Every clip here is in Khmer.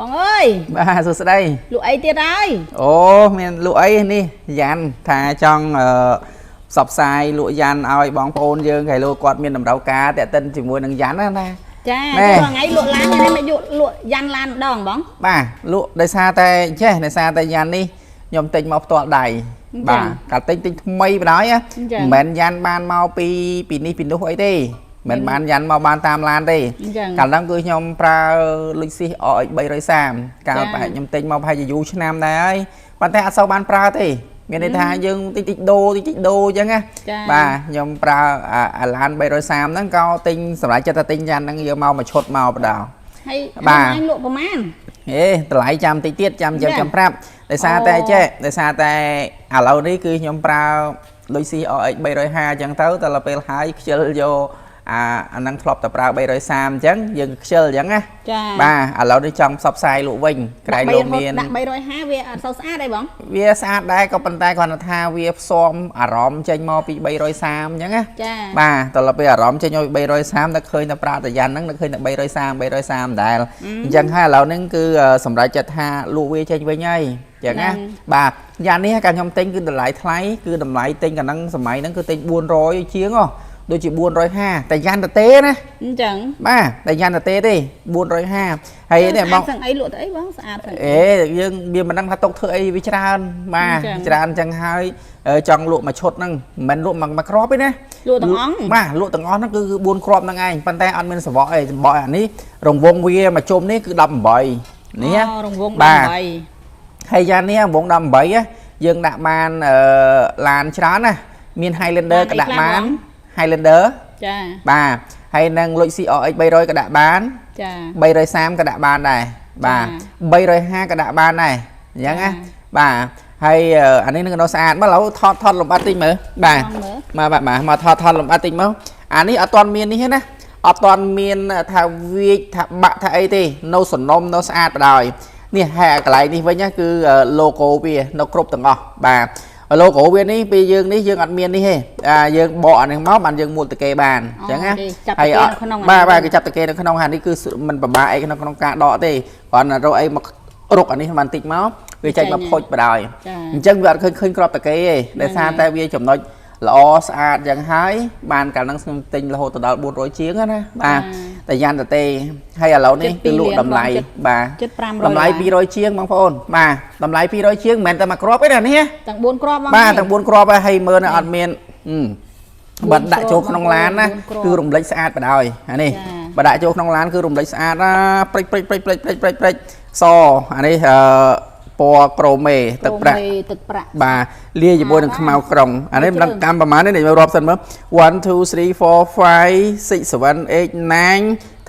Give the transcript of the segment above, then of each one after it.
បងអើយ បាទសួស្តី លក់អីទៀតហើយ អូមានលក់អីនេះយ៉ាន់ថាចង់ផ្សព្វផ្សាយលក់យ៉ាន់ឲ្យបងប្អូនយើងគេលោកគាត់មានតម្រូវការតាក់ទិនជាមួយនឹងយ៉ាន់ណាណា ចា ណែ ចុះថ្ងៃលក់ឡានថ្ងៃនេះមកយកលក់យ៉ាន់ឡានម្ដងបង បាទលក់ដោយសារតែចេះដោយសារតែយ៉ាន់នេះខ្ញុំទិញមកផ្ទាល់ដៃបាទកាលទិញទិញថ្មីបណ្ដោយណាមិនមែនយ៉ាន់បានមកពីពីនេះពីនោះអីទេមិនមែនបានយ៉ាន់មកបានតាមឡានទេ អញ្ចឹង កាលហ្នឹងគឺខ្ញុំប្រើ Lexus RX 330កាលប្រហែលខ្ញុំទិញមកប្រហែលជាយូរឆ្នាំដែរហើយប៉ុន្តែអត់សូវបានប្រើទេមានន័យថាយើងតិចតិចដូរតិចតិចដូរអញ្ចឹងណា ចា បាទខ្ញុំប្រើអាឡាន330ហ្នឹងក៏ទិញសម្រាប់ចិត្តថាទិញយ៉ាន់ហ្នឹងយកមកមួយឈុតមកបដៅ ហើយ បាទ អញលក់ប្រហែល ហេតម្លៃចាំតិចទៀតចាំចាំ ចា ចាំប្រាប់ដោយសារតែ អូ ចេះដោយសារតែឥឡូវនេះគឺខ្ញុំប្រើ Lexus RX 350អញ្ចឹងទៅតែដល់ពេលហើយខ្ជិលយកអាអាហ្នឹងធ្លាប់តែប្រើ330អញ្ចឹងយើងខ្ជិលអញ្ចឹងណា ចា បាទឥឡូវនេះចង់ផ្សព្វផ្សាយលក់វិញក្រែងលោកមាន ដាក់350វាអត់សូវស្អាតអីបង វាស្អាតដែរក៏ប៉ុន្តែគ្រាន់តែថាវាផ្សំអារម្មណ៍ចេញមកពី330អញ្ចឹងណា ចា បាទតទៅពេលអារម្មណ៍ចេញមកពី330តែឃើញតែប្រាក់តាយ៉ាន់ហ្នឹងនៅឃើញតែ330 330ដែរអញ្ចឹងហើយឥឡូវហ្នឹងគឺសម្រាប់ចិត្តថាលក់វាចេញវិញហើយអញ្ចឹងណាបាទយ៉ាន់នេះកាលខ្ញុំទិញគឺតម្លៃថ្លៃគឺតម្លៃទិញកាលហ្នឹងសម័យហ្នឹងគឺទិញ400ជាងហ៎ដូចជា450តែយ៉ាន់តទេណា អញ្ចឹង បាទតែយ៉ាន់តទេទេ450ហើយនេះបង ស្អាតសឹងអីលក់ទៅអីបងស្អាតសឹង អេយើងវាមិនដឹងថាຕົកធ្វើអីវាច្រើនបាទ អញ្ចឹង ច្រើនអញ្ចឹងហើយចង់លក់មួយឈុតហ្នឹងមិនមែនលក់មួយគ្រាប់ទេណា លក់ទាំងអង្គ បាទលក់ទាំងអស់ហ្នឹងគឺ4គ្រាប់ហ្នឹងឯងប៉ុន្តែអត់មានសបកអីសបកអានេះរង្វង់វាមួយជុំនេះគឺ18នេះណា អូរង្វង់ បាទ 18 ហើយយ៉ាងនេះរង្វង់18ណាយើងដាក់បានឡានច្រើនណាមាន Highlander ក៏ដាក់បាន Highlander ចា បាទហើយនឹង Lexus RX 300ក៏ដាក់បាន ចា 330ក៏ដាក់បានដែរបាទ350ក៏ដាក់បានដែរអញ្ចឹងណាបាទហើយអានេះនឹងនៅស្អាតមកឥឡូវថតថតលំអិតតិចមើលបាទ បងមើល មកបាទបាទមកថតថតលំអិតតិចមកអានេះអត់ទាន់មាននេះទេណាអត់ទាន់មានថាវាចថាបាក់ថាអីទេនៅសំណុំនៅស្អាតបដ ாய் នេះហើយអាកន្លែងនេះវិញណាគឺ logo វានៅគ្រប់ទាំងអស់បាទ logo វានេះពេលយើងនេះយើងអត់មាននេះទេអាយើងបកអានេះមកបានយើងមួលតកេបានអញ្ចឹងណា គេចាប់ទៅគេនៅក្នុង បាទបាទគេចាប់តកេនៅក្នុងហានេះគឺมันពិបាកអីក្នុងក្នុងការដកទេគ្រាន់តែរកអីមករកអានេះបានតិចមកវាចេញមកផុចបដ ாய் ចា អញ្ចឹងវាអត់ឃើញឃើញក្របតកេទេដោយសារតែវាចំណុចល្អស្អាតយ៉ាងហើយបានកាលហ្នឹងខ្ញុំទិញរហូតដល់400ជាងណាបាទតែយ៉ាន់តទេហើយឥឡូវនេះគឺលក់តម្លៃបាទ ជិត500 តម្លៃ200ជាងបងប្អូនបាទតម្លៃ200ជាងមិនមែនតែមួយគ្រាប់ទេណានេះ ទាំង4គ្រាប់បង បាទទាំង4គ្រាប់ហើយមើលអត់មានបើដាក់ចូលក្នុងឡានណាគឺរំលេចស្អាតបដ ாய் អានេះបើដាក់ចូលក្នុងឡានគឺរំលេចស្អាតណាព្រិចព្រិចព្រិចព្រិចព្រិចព្រិចព្រិចសអានេះអឺពណ៌ក្រូមេទឹកប្រាក់ ទឹកប្រាក់ បាទលាយជាមួយនឹងខ្មៅក្រុងអានេះមិនដឹងកម្មប្រហែលទេនេះរាប់សិនមើល1 2 3 4 5 6 7 8 9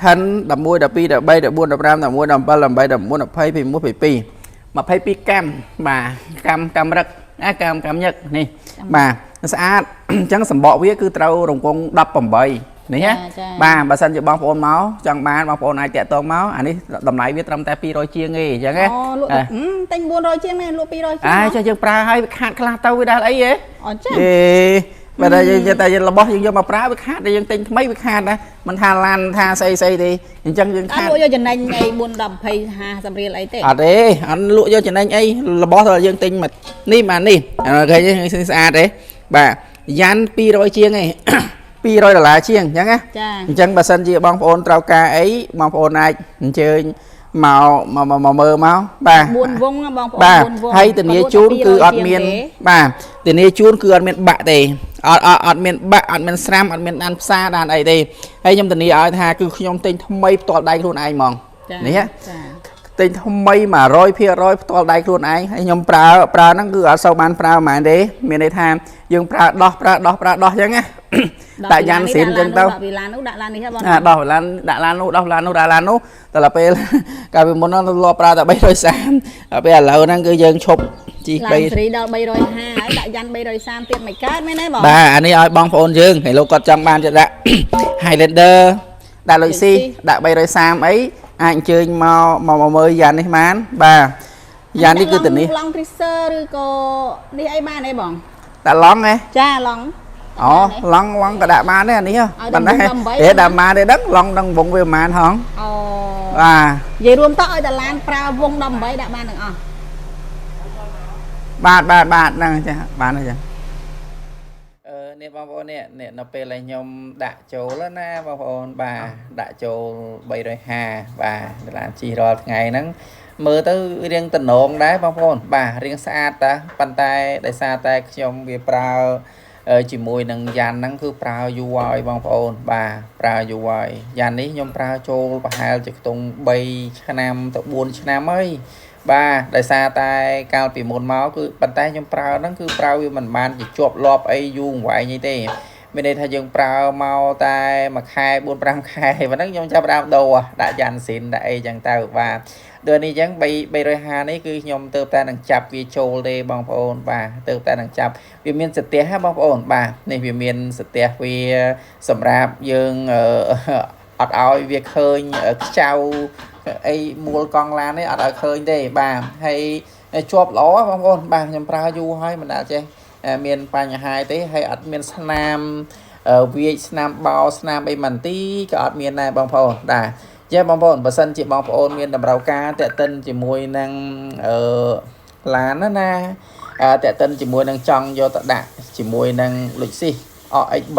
10 11 12 13 14 15 16 17 18 19 20 21 22 22កម្មបាទកម្មកម្មរឹកណាកម្មកម្មញឹកនេះបាទស្អាតអញ្ចឹងសម្បកវាគឺត្រូវរង្វង់18នេះណាបាទបើសិនជាបងប្អូនមកចង់បានបងប្អូនអាចតាក់ទងមកអានេះតម្លៃវាត្រឹមតែ200ជាងទេអញ្ចឹងណា អូលក់ទិញ400ជាងនេះលក់200ជាង អាចេះយើងប្រើឲ្យវាខាតខ្លះទៅវាដល់អីហ៎ អូចា អេបើតែយើងតែរបស់យើងយកមកប្រើវាខាតតែយើងទិញថ្មីវាខាតណាមិនថាឡានថាស្អីស្អីទេអញ្ចឹងយើង អត់ ខាត លក់យកចំណេញអី4 10 20 50រៀលអីទេ អត់ទេអត់លក់យកចំណេញអីរបស់តែយើងទិញមកនេះមកនេះឃើញទេស្អាតទេបាទយ៉ាន់200ជាងឯង200ដុល្លារជាងអញ្ចឹងណា ចា អញ្ចឹងបើសិនជាបងប្អូនត្រូវការអីបងប្អូនអាចអញ្ជើញមកមកមកមើលមកបាទ 4វងបងប្អូន បាទ 4វង ហើយធានាជូនគឺអត់មានបាទធានាជូនគឺអត់មានបាក់ទេអត់អត់អត់មានបាក់អត់មានស្រាំអត់មានដានផ្សារដានអីទេហើយខ្ញុំធានាឲ្យថាគឺខ្ញុំទិញថ្មីផ្ទាល់ដៃខ្លួនឯងហ្មងនេះ ចា ទិញថ្មី100%ផ្ទាល់ដៃខ្លួនឯងហើយខ្ញុំប្រើប្រើហ្នឹងគឺអត់សូវបានប្រើហ្មងទេមានន័យថាយើងប្រើដោះប្រើដោះប្រើដោះអញ្ចឹងណាដាក់យ៉ាន់ស៊ីនអញ្ចឹងទៅ ដាក់ពីឡាននោះដាក់ឡាននេះហ៎បង អាដោះឡានដាក់ឡាននោះដោះឡាននោះដាក់ឡាននោះតែដល់ពេលកាលពីមុនហ្នឹងធ្លាប់ប្រើតែ330ដល់ពេលឥឡូវហ្នឹងគឺយើងឈប់ជី ឡាន 3 សេរីដល់350ហើយដាក់យ៉ាន់330ទៀតមិនកើតមែនទេបង បាទអានេះឲ្យបងប្អូនយើងហើយលោកគាត់ចង់បានจะដាក់ Highlander ដាក់លុយស៊ីដាក់330អីអាចអញ្ជើញមកមកមើលយ៉ាននេះបានបាទយ៉ាននេះគឺធានា ឡង់ Cruiser ឬក៏នេះអីបានអីបង ដាក់ឡង់ហ៎ ចាឡង់ អូឡង់ឡង់ក៏ដាក់បានដែរអានេះប៉ុន្តែហេដាក់បានទេដឹងឡង់ដឹងវងវាប្រហែលហង អូ បាទ និយាយរួមទៅឲ្យតែឡានប្រើវង18ដាក់បានទាំងអស់ បាទបាទបាទហ្នឹងចាបានហើយចាអឺនេះបងប្អូននេះនេះនៅពេលដែលខ្ញុំដាក់ចូលណាបងប្អូនបាទដាក់ចូល350បាទឡានជិះរាល់ថ្ងៃហ្នឹងមើលទៅរៀងតំណងដែរបងប្អូនបាទរៀងស្អាតតាប៉ុន្តែដោយសារតែខ្ញុំវាប្រើជាមួយនឹងយ៉ាន់ហ្នឹងគឺប្រើយូរហើយបងប្អូនបាទប្រើយូរហើយយ៉ាន់នេះខ្ញុំប្រើចូលប្រហែលជាខ្ទង់3ឆ្នាំទៅ4ឆ្នាំហើយបាទដោយសារតែកាលពីមុនមកគឺប៉ុន្តែខ្ញុំប្រើហ្នឹងគឺប្រើវាមិនបានជាជាប់លាប់អីយូរអង្វែងអីទេមានន័យថាយើងប្រើមកតែមួយខែ4 5ខែប៉ុណ្ណឹងខ្ញុំចាប់ផ្ដើមដូរដាក់យ៉ាន់ស៊ីនដាក់អីចឹងទៅបាទដូចនេះអញ្ចឹង3 350នេះគឺខ្ញុំទៅតែនឹងចាប់វាចូលទេបងប្អូនបាទទៅតែនឹងចាប់វាមានសទះហ៎បងប្អូនបាទនេះវាមានសទះវាសម្រាប់យើងអត់ឲ្យវាឃើញខ្ចៅអីមូលកង់ឡាននេះអត់ឲ្យឃើញទេបាទហើយជាប់ល្អបងប្អូនបាទខ្ញុំប្រើយូរហើយមិនដែលចេះមានបញ្ហាទេហើយអត់មានស្នាមវាចស្នាមបោស្នាមអីមិនទីក៏អត់មានដែរបងប្អូនបាទចេះបងប្អូនបើសិនជាបងប្អូនមានតម្រូវការតាក់ទិនជាមួយនឹងអឺឡានណាណាតាក់ទិនជាមួយនឹងចង់យកទៅដាក់ជាមួយនឹងលុចស៊ីស OX 300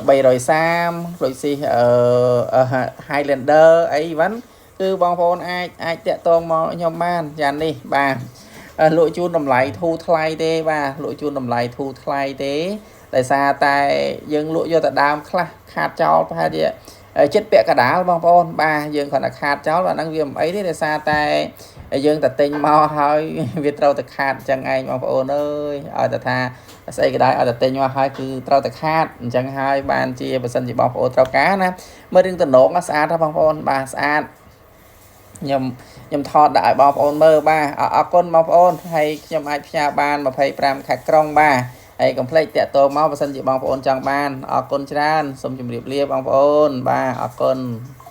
330លុចស៊ីសអឺ Highlander អីវ៉ាន់គឺបងប្អូនអាចអាចតាក់ទងមកខ្ញុំបានយ៉ាងនេះបាទលក់ជូនតម្លៃធូរថ្លៃទេបាទលក់ជូនតម្លៃធូរថ្លៃទេដោយសារតែយើងលក់យកទៅដើមខ្លះខាតចោលប្រហែលជាចិត្តពាក់កដាលបងប្អូនបាទយើងគ្រាន់តែខាតចោលអាហ្នឹងវាមិនអីទេដោយសារតែយើងតែទិញមកហើយវាត្រូវតែខាតអញ្ចឹងឯងបងប្អូនអើយឲ្យតែថាស្អីក៏ដោយឲ្យតែទិញមកហើយគឺត្រូវតែខាតអញ្ចឹងហើយបានជាបើសិនជាបងប្អូនត្រូវការណាមើលរឿងតំណងស្អាតហ៎បងប្អូនបាទស្អាតខ្ញុំខ្ញុំថតដាក់ឲ្យបងប្អូនមើលបាទអរគុណបងប្អូនហើយខ្ញុំអាចផ្ញើបាន25ខេត្តក្រុងបាទហើយកុំភ្លេចតាក់ទងមកបើសិនជាបងប្អូនចង់បានអរគុណច្រើនសូមជម្រាបលាបងប្អូនបាទអរគុណ។